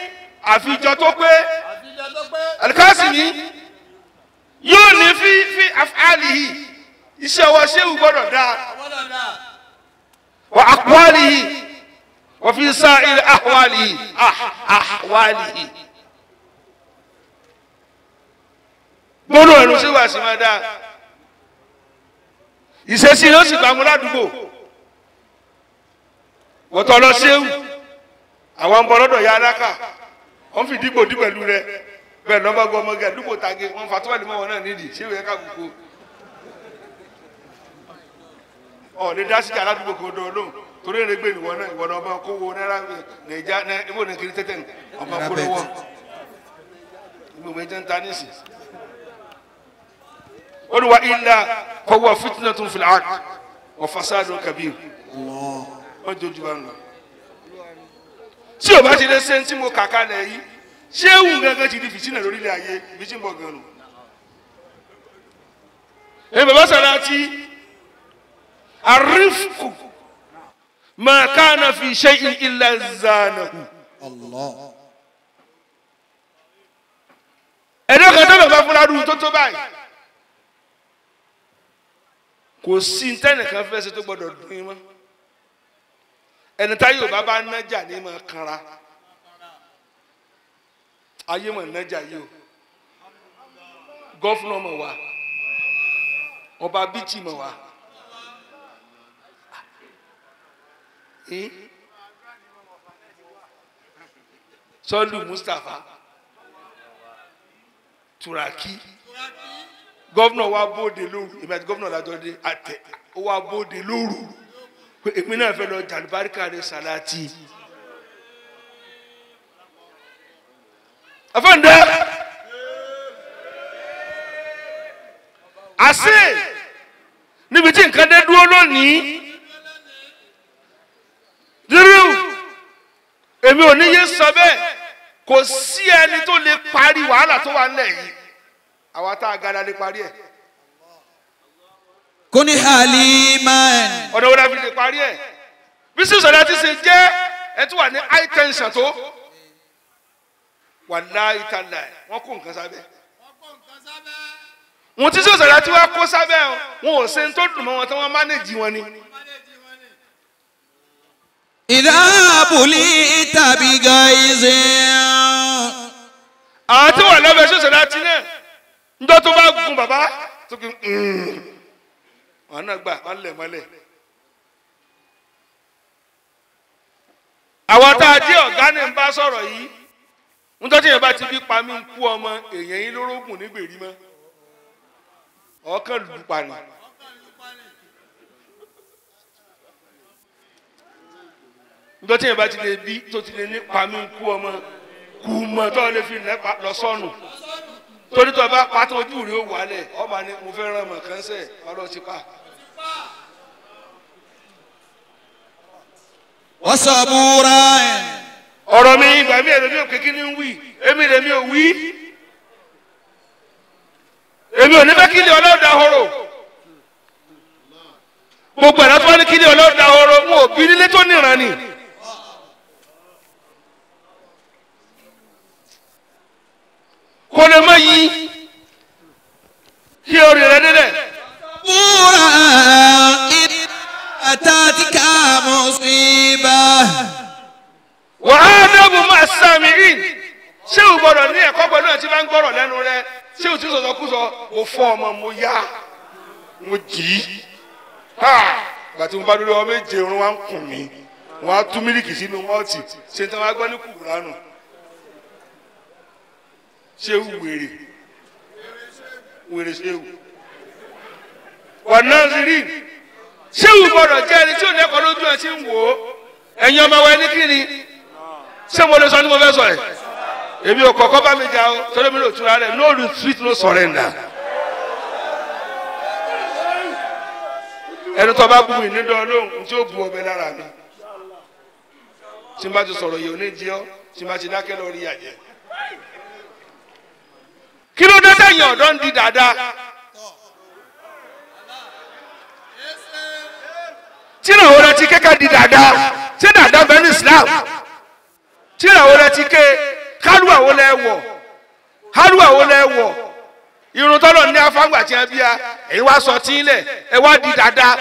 àfijọ́ tó pé Alikasimi yóò ní fi af'alihi iṣẹ́ ọwọ́ ṣéwù gbọ́dọ̀ dáa wa aqwalihi wa fi sa'ir ahwalihi ahwalihi gbọ́dọ̀ ẹ̀rù ṣéwù àṣìmọ́ dáa ìṣesí ló sì gbàmú ládùúgbò wọ́tọ̀ lọ ṣéwù àwọn ọmọ ọlọ́dọ̀ ya aláka wọ́n fi dìbò dì pẹ̀lú rẹ bẹ́ẹ̀ lọ́ba gbọ́ ọmọge àdúgbò tage wọ́n fa tọ́wẹ́lì mọ́ wọn náà nídìí ṣéwù yẹ ká gbogbo ọ̀ lè dá síjà ládùúgbò kò dán lóhùn torí èrè gbé ìwọ náà ìwọ náà ọba kówó náírà nàìjà ibò ní kiri tẹ́tẹ́ ọba kó lọ́wọ́ ìgbìmọ̀ ẹ̀jẹ̀ ń ta nísì. Olùwà ilà kọ̀wé fitnatun fil ard wa fasadun kabir wọ́n jojú bá ń lọ. Tí o bá ti lé sẹ́ńtì mo kàkà lẹ̀ yìí ṣé ewu gángan ti di fìtínà lórílẹ̀ ayé ibi tí ń bọ̀ gan nù. Ẹ bàbá Sàlátì àrífù ma kana fi shay'in illa zanahu. Ẹ̀dọ́ kan tó bàbá fúnra rú tó tó báyìí. Kò sí ntẹ́nìkan fẹ́ ṣe tó gbọ́dọ̀ dùn yín mọ́. Ẹni táyé ò bá bá nájà ní máa kanra. Ayé mọ̀ nájà yìí o. Gọ́fúnà mọ̀ wá. Ọba bíjì mọ̀ wá. Sọ́lù Mustapha Turaki gọ́vnà wa bóde lóru èmi àti gọ́vnà làjọ dé àtẹ ó wa bóde lóru pé èmi náà fẹ́ lọ jàlùbáríkà rẹ Sàlátì. Àfọ̀ǹdẹ́ àṣẹ níbi tí nǹkan dé dúró lónìí dúró èmi ò ní yé sọ bẹ́ẹ̀ kò sí ẹni tó lè parí wàhálà tó wà nílẹ̀ yìí àwa tá a gara lè parí ẹ̀. Kuni haliman. Ọ̀dọ̀ wo la fi lè parí ẹ̀ bí sísọ̀rọ̀ àti ṣe jẹ́ ẹ tún wà ní high tension tó wàláhì tàláhì wọ́n kó nǹkan sábẹ́. Wọ́n ti sísọ̀rọ̀ àti wá kó sábẹ́ wọn ò ṣe ń tó dùn mọ́ wọn tí wọ́n mánéjì wọn ni. Ìdá bulita bi gaizin. Àwọn tí wọ́n lọ́bẹ̀ sísọ̀rọ̀ àti náà njọ́ tó bá gun bàbá tó kí wọn náà gbà wọn lẹ̀ mọ́lẹ̀. Àwọn tá a jẹ́ ọ̀gá ní ń bá sọ̀rọ̀ yìí njọ́ tí yẹn bá ti fi pa mí ń kú ọmọ èèyàn yín lórógùn nígbèrí mọ́ ọkàn lù pa ni. Njọ́ tí yẹn bá ti lè bí tó ti lè ní pa mí ń kú ọmọ kú mọ́ tó lè fi lọ sọ́nù torí tó bá pàtó ojú rẹ ó wálẹ̀ ọba ni mo fẹ́ ràn mọ̀ kánṣẹ́ ọlọ́ ti pa. Wọ́n sọ búra ẹ̀. Ọ̀rọ̀ mi ìgbà mi ẹ̀rọ mi ò kékeré ní wí èmi rẹ̀ mi ò wí. Èmi ò ní fẹ́ kí ilé ọlọ́dà horo. Gbogbo ẹ̀rọ tó wá ní kí ilé ọlọ́dà horo wọn ò bí nílé tó níran ni. Kò lè mọ yí kí orí rẹ délẹ̀. Múra àtàtìkà mùsíbà. Wàá dẹ́bù máa sàmì rí. Ṣé o gbọ́dọ̀ ní ẹ̀kọ́ pẹ̀lú ẹ̀ tí bá ń gbọ́rọ̀ lẹ́nu rẹ? Ṣé o ti sọ̀sọ̀ kú sọ? Mo fọ́ ọmọ mo yá mo jì í. Ìgbà tí mo bá dúró ọmọ méje irun wa ń kùn mí. Wọ́n á tú mílíkì sínú mọ́ọ̀tì. Ṣé tí wọ́n á gbọ́ ní kùránù? Ṣé wèrè? Wèrè ṣé wù? Wà náà rí. Ṣé o gbọ́dọ̀ jẹ́ ẹni tí ò ní ẹ̀kọ́ lójú ẹ̀ tí ń wò ó? Ẹ̀yin ọmọ wa ẹni kí ni? Ṣé mo lè sọ ní mo fẹ́ sọ ẹ̀? Èmi ò kọ̀kọ́ bá mi jà o, torí mi ò túra rẹ̀, no retreat, no surrender. Ẹni tó bá bú mi ní dán lóhùn tí ó bu ọbẹ̀ lára mi. Tí n bá ti sọ̀rọ̀ yìí ò ní jẹ́ ọ́, tí n bá ti dákẹ́ lọ rí àjẹ́. Kí ló dé tẹ̀yìn ọ̀dọ́ ń di dáadáa? Tí ìràwọ̀ rẹ ti kéka di dáadáa, tí dáadáa bẹ ní Islam. Tí ìràwọ̀ rẹ ti ké, kálùwà wo lẹ wọ̀? Kálùwà wo lẹ wọ̀? Irun tọ́lọ̀ ní afáǹgbà tí ẹ bí a, èyí wá sọ tí ń lẹ̀, ẹ wá di dáadáa.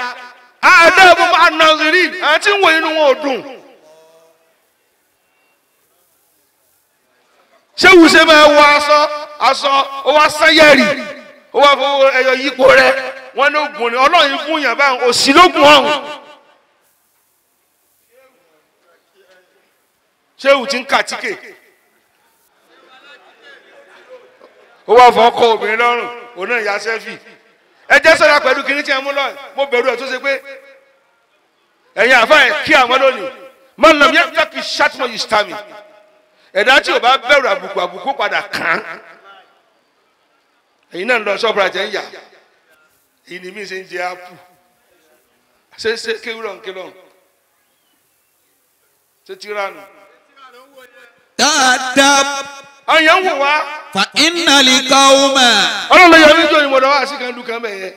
Àdé mo máa nà rí, àwọn tí ń wo inú wọn ò dùn. Ṣé wù ṣe máa wọ aṣọ aṣọ ó wá sẹ́yẹ̀rì ó wá fowó ẹyọ yípo rẹ wọn ló gùn ní ọlọ́run gún yàn báyìí òsì ló gùn ọ̀hún. Ṣé wù ti ń kà tíkè ó wá fọ ọkọ obìnrin lọ́rùn òun náà ya sẹ́fì ẹ jẹ́ sọ́ra pẹ̀lú kiri tí ẹ mú lọ́ọ̀ mo bẹ̀rù ẹ̀ tó ṣe pé ẹ̀yin àfa ẹ̀ kí àwọn lónìí mọ̀ nà mí ẹ̀ kí ṣàtúmọ̀ yìí sítàmì. Ẹ̀dá tí o bá bẹ̀rù àbùkù àbùkù padà kàn án. Ẹ̀yin náà ń lọ ṣọ́ọ̀bù àjẹ́ ń yà. Èyí ni mí ṣe ń jẹ ápù. Ṣé ṣé kéwúrọ̀ ń kélọ̀? Ṣé tíráànù? Dáadáa. Àwọn èèyàn ń wò wá. Fa iná lè kọ́ ọ́ mà. Ọlọ́run ló yọ mí jó ìmọ̀dọ̀ wá sí kan lu kan bẹ̀ yẹn.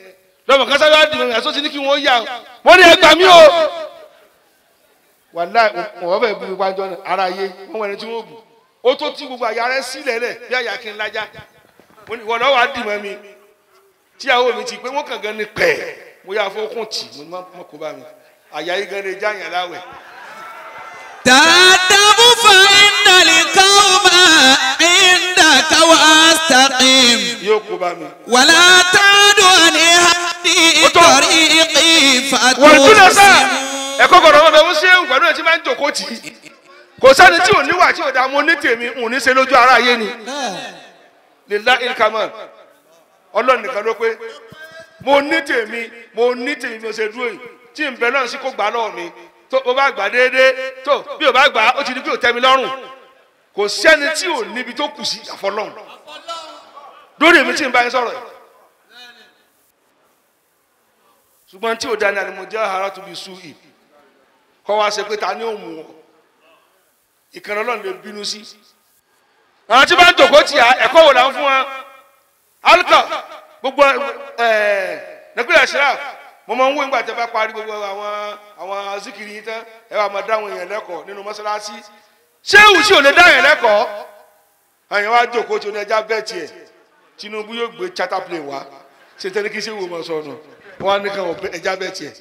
Lọ́mọ kan sáré wá dìbò àṣọ ti ní kí wọ́n yà. Wọ́n ní ẹ gbà mí o. Wàláì wọ́n fẹ́ bu ipa jọ ara yé wọ́n wẹ̀rẹ̀ tí wọ́n bù. Ó tó tí gbogbo àyà rẹ sílẹ̀ lẹ̀ bí àyà kí n lájà. Wọ́n lọ́wọ́ á dì mọ́ mi. Tíyàwó mi ti pé wọ́n kàn gan ni pẹ̀. Mo yà fọ́kùn tì mo ní má kó bá mi. Àyà yìí gan ni jáyàn láwẹ̀. Tàdàbù fa iná lè kọ́ ọ́ ìdá káwá sàkìm. Yóò kó bá mi. Wàlá tàdù àní hàdí ìtọ̀rí ìfàtò. Wọ́n tún lọ sáà ẹ̀kọ́ gbọ́dọ̀ wọn bẹ wọ́n ṣé pẹ̀lú ẹ̀ tí máa ń jòkó tì í. Kò sẹ́ni tí ò níwà tí ò dá mo ní tèmi ò ní ṣe lójú ara ayé ni. Lila ilkaman Ọlọ́run nìkan ló pé mo ní tèmi mo ní tèmi mo ṣe dúró yìí tí n bẹ náà sí kó gbà lọ́wọ́ mi tó o bá gbà déédéé tó bí o bá gbà ó ti di pé o tẹ́ mi lọ́rùn. Kò sẹ́ni tí ò níbi tó kù sí àfọlọ́run lórí èmi tí n bá yín sọ̀rọ̀ yìí. Ṣùgbọ́n tí ò dá ní àlùmọ̀jẹ́ àhárá tó bí sú yìí kọ́ wá ṣe pé ta ni ó mú ọ ìkànnì Ọlọ́run lè bínú sí. Àwọn tí bá ń jòkó tì á ẹ̀kọ́ wò là ń fún wa alukọ gbogbo nàgbéyà ṣíra mo máa ń wò nígbà tí a bá parí gbogbo àwọn zikiri yìí tán ẹ wà máa dáhùn èèyàn lẹ́kọ̀ọ́ nínú mọ́ṣáláṣí. Ṣé ìwù sí ò lè dáhùn èèyàn lẹ́kọ̀ọ́? Àyàn wá jòkó tí o ní ẹja bẹ́ẹ̀ tiẹ̀ Tinubu yóò gbé charter plane wá ṣe tẹ́lẹ̀ kí ṣé ìwò máa sọnù wọn á ní kàn ẹja bẹ́ẹ̀ tiẹ̀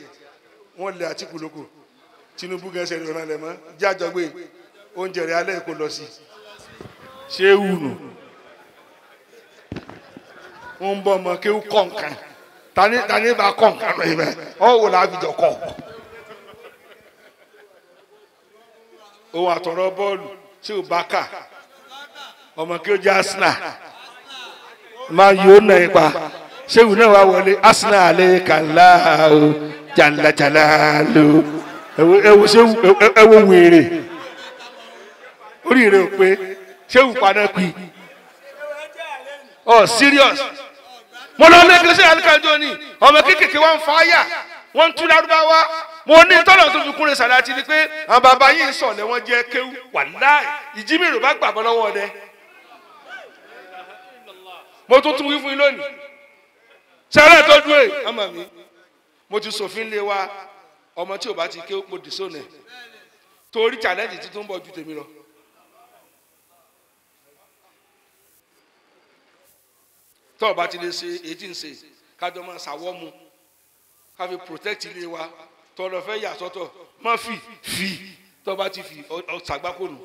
wọ́n lé Àtíkù lóko. Tinubu gẹ̀ẹ́sẹ̀ rẹ̀ ọ̀nà lẹ̀mọ́ jájọ gbé oúnjẹ rẹ̀ alẹ́ kò lọ sí ṣé wù nù. Wọ́n ń bọ̀ ọmọ kéwú kọ̀ǹkan tani bá kọ̀ǹkan lọ ibẹ̀ ọ̀ wò láàbìjọ kọ̀. Òun àtọ̀rọ̀ bọ́ọ̀lù tí ò bá kà ọmọ kéwú jẹ́ Arsenal máa yóò nà ipa ṣé wù náà wá wọlé Arsenal alẹ́ kàlá o jàǹdàjàlá lò ẹwọ ẹwọ wèrè orí rẹ ò pé ṣé wù padà pì ọ serious. Mo lọ lẹ́gbẹ̀ẹ́ sí alikajọ ni ọmọ kéékèèké wa ń fa àyà wọ́n ń tú lárúbáwá. Mo ní tọ́lọ̀ tó fi kúnlẹ̀ sàlátì ni pé àwọn bàbá yìí ń sọ̀lẹ̀ wọ́n jẹ́ kéwú wàláì ìjímèrò bá gbàgbọ́ lọ́wọ́ ọdẹ. Mo tún tún wí fún yín lónìí sẹ́rẹ̀ tó dúró yìí ọmọ mi mo ti sòfin lé wa ọmọ tí o bá ti ké mo dì sónẹ torí challenge tuntun bọ̀ ju tèmi lọ. Tọ́ ọ bá ti lè ṣe èyí tí ń ṣe kájọ máa ṣàwọ́ mu ká fi protect ilé wa. Tọ́ lọ fẹ́ yà sọ́tọ̀ má fi fi tọ́ bá ti fi ọ̀sàgbákònù.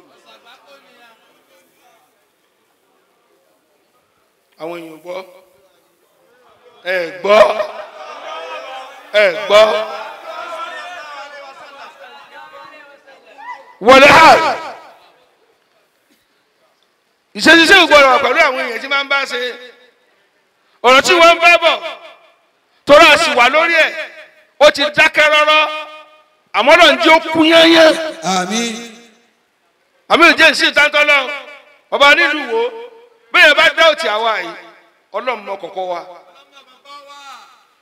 Àwọn èèyàn gbọ́ ẹ gbọ́ ẹ gbọ́ wọlé hàn ìṣesíṣe gbọ́dọ̀ pẹ̀lú àwọn èèyàn tí máa ń bá ṣe ọ̀rọ̀ tí wọ́n ń bá bọ̀ torí a sì wà lórí ẹ̀ ó ti dákẹ́ rọ́rọ́ àmọ́ náà ń jẹ́ ó kú yányán. Àmín. Àmì ìjẹ́ ìsìn ìtàntọ́ lọ ọba nílùú wo bẹ́ẹ̀ bá dá òtí àwa yìí Ọlọ́run mọ kọ̀kọ́ wa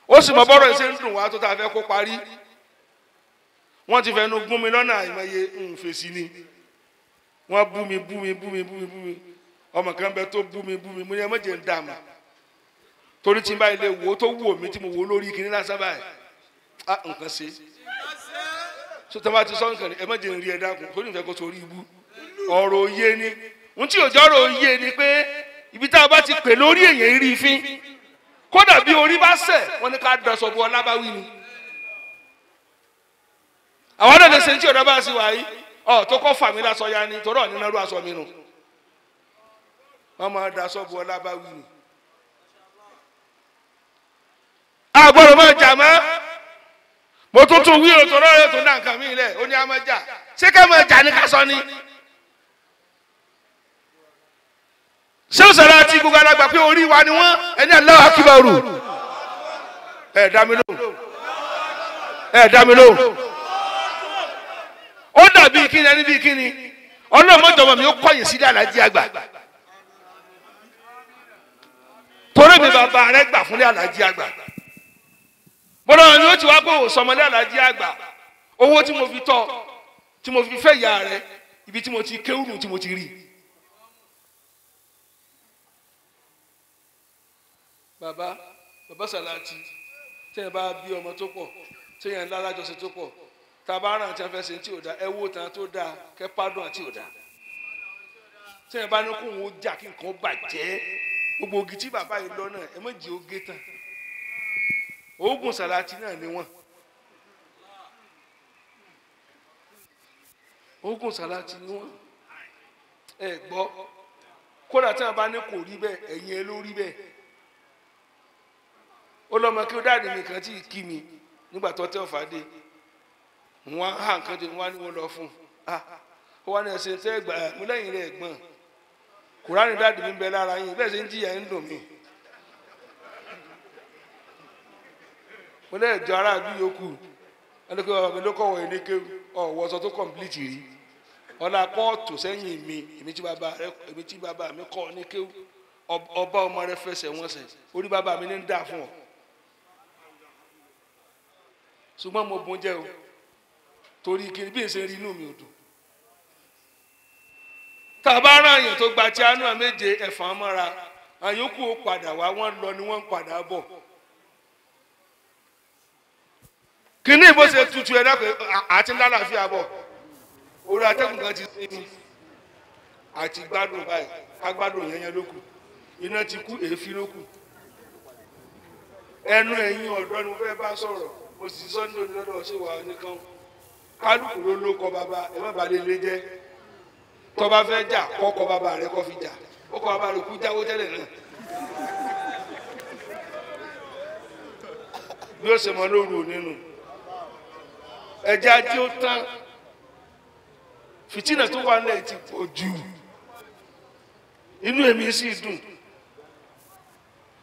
ó sì mọ bọ́rọ̀ ṣe ń dùn wá tó tá a fẹ́ kó parí. Wọ́n ti fẹnu gún mi lọ́nà àìmọye ń fèsì ni wọ́n bú mi bú mi bú mi bú mi bú mi ọmọ kan bẹ tó bú mi bú mi mo ní ẹ má jẹ́ ń dà mà torí tí n bá ilé wo tó wù mí tí mo wò lórí kinní lásán báyìí á nǹkan ṣe so tí wọ́n bá ti sọ nǹkan ẹ má jẹ́ ń rí ẹ dákun torí nǹkan kó torí ibú ọ̀rọ̀ òye ni ohun tí òjò ọ̀rọ̀ òye ni pé ibi tá a bá ti pè lórí èèyàn rí fín kódà bí orí bá ṣẹ̀ wọ́n ní ká daṣọ bu ọlábáwí ni àwọn náà lè ṣe tí ọ̀dọ́ bá ṣe wà yìí ọ̀ tó kọ́ fà mí lásọ ya ni torí ọ̀ nínú ẹrú aṣọ mi nù wọ́n máa daṣọ bu ọlábáwí ni. A gbọ́dọ̀ máa jà mọ́ mo tún tún wí òtò lọ́rẹ́ tó dá nǹkan mi lẹ̀ ó ní a máa jà ṣé ká máa jà ní ká sọ ni. Ṣé o sọ̀rọ̀ àti gbogbo alágbà pé orí wa ni wọ́n ẹni Allahu Akbar ẹ̀ dá mi lóhùn ẹ̀ dá mi lóhùn ó dàbí kíni ẹni bí kíni ọlọ́mọdọ̀mọ̀ mi ó kọ̀yìn sílẹ̀ alájí àgbà torí mi bàbá rẹ gbà fúnlẹ̀ alájí àgbà bọ́lá mi ó ti wá pé òsọmọlẹ́ alájí àgbà owó tí mo fi tọ́ tí mo fi fẹ́ ìyá rẹ ibi tí mo ti kéwùrù tí mo ti rí. Bàbá bàbá Sàlátì tẹ́yìn bá bí ọmọ tó pọ̀ tẹ́yìn ńlá alájọṣe tó pọ̀ tàbá ràn tí a fẹ́ ṣe tí ò da ẹ wó tán tó da kẹ́ pádùn àti ò da tẹ́yìn bá ní kó wọn ó jà kí nǹkan bàjẹ́ gbogbo ogi tí bàbá yìí lọ náà ẹ má jẹ́ oge tán oògùn Sàlátì náà ni wọ́n oògùn Sàlátì ni wọ́n ẹ gbọ́ kódà tí wọ́n bá ní kò rí bẹ́ẹ̀ ẹ̀yin ẹ ló rí bẹ́ẹ̀ ó lọ́mọ kí ó dáàdì mi kan tí ì kí mi nígbà tó tẹ́ ọ̀fà dé wọn á nǹkan tó wọn á ní wọn lọ fún un ó wá ní ẹsẹ tẹ gbà mú lẹ́yìn rẹ̀ gbọ́n kùránì dáàdì mi ń bẹ lára yín bẹ́ẹ̀ ṣe ń jìyà ń dùn mí mo lẹ́yìn jọ aráàlú yòókù wọn ní kí bàbá mi ló kọ̀wọ̀ yìí ní kéwù ọ̀wọ́ sọ tó kọ̀m̀plìtì rí ọ̀la kóòtù sẹ́yìn mi èmi tí bàbá mi kọ́ ní kéwù ọba ọmọ rẹ fẹsẹ̀ wọn sẹ̀ orí bàbá mi ní ń dà fún ọ ṣùgbọ́n mo bùn jẹ́ o torí kí bí n ṣe rí inú mi ò dùn. Tàbá rán èèyàn tó gba tí anú méje ẹ̀fọn mọ́ra àyókù ó padà wá wọ́n lọ ni wọ́n ń padà bọ̀. Kìíní bó ṣe tutù ẹ̀ dákẹ́ àti lálàáfíà bọ̀ orí atẹ́gùn kan ti ṣe mí àti gbádùn báyìí ká gbádùn yẹn yẹn ló kù iná ti kú èéfín ló kù. Ẹnu ẹ̀yin ọ̀dọ́ ni mo fẹ́ bá sọ̀rọ̀ mo sì sọ ní onídọ́dọ̀ ṣé wà nìkan kálukú ló ló kọ bàbá ẹ má bàa lè lé jẹ tó bá fẹ́ jà kọ́kọ́ bàbá rẹ kọ́ fi jà ó kọ́ bàbá rẹ kú jáwó tẹ́lẹ̀ náà bí ó ṣe mọ lóru nínú ẹ̀jẹ̀ ajé ó tán fìtínà tó wà nílẹ̀ ti pọ̀ jù inú èmi sì dùn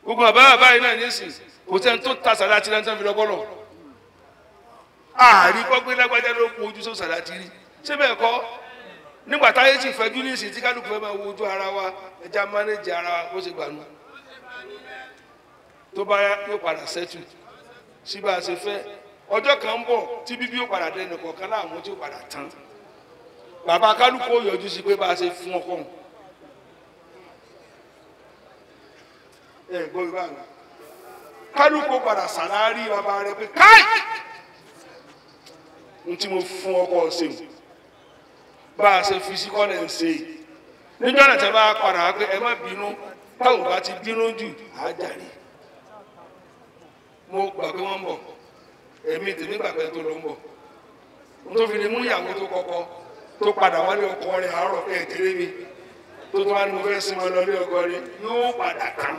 gbogbo bàbá bàbá yìí náà nísìn kò sẹ́ni tó ta Sàlátì náà tó fi lọ́gbọ́lọ́ ààrí gbọ́gbé lágbájá ló kú ojú sọ Sàlátì rí ṣé bẹ́ẹ̀ kọ́ nígbà táyé sì fẹ́jú ní ìsìn tí kálukú fẹ́ máa wo ojú ara wa ẹja mánéjì ara wa bó ṣe gbà nù tó bá yóò padà sẹ́tù sí bá a ṣe fẹ́ ọjọ́ kan ń bọ̀ tí bíbí yóò padà dẹnu kọ̀ọ̀kan láàmú tí yóò padà tán bàbá kálukú ó yọjú sí pé bá a ṣe fún ọkọ òun ẹ gbọ́ bí báyìí kálukú ó padà sàlárì bàbá rẹ pé káì n tí mo fún ọkọ ṣeun bá a ṣe fi sí kọ́lẹ̀ ń ṣe yìí níjọ́ náà tẹ́ bá padà wá pé ẹ má bínú Táwọn bá ti bínú jù á jàre. Mo gbà pé wọ́n ń bọ̀, èmi tèmi gbà pé tó ló ń bọ̀. N tó fi lè mú ìyàwó tó kọ́kọ́ tó padà wálé ọkọ rẹ̀ àárọ̀ ẹ̀ tẹ́lẹ̀ mi tó tó wá ní mo fẹ́ sinmi lọ lé ọkọ rẹ̀ yóò padà tán.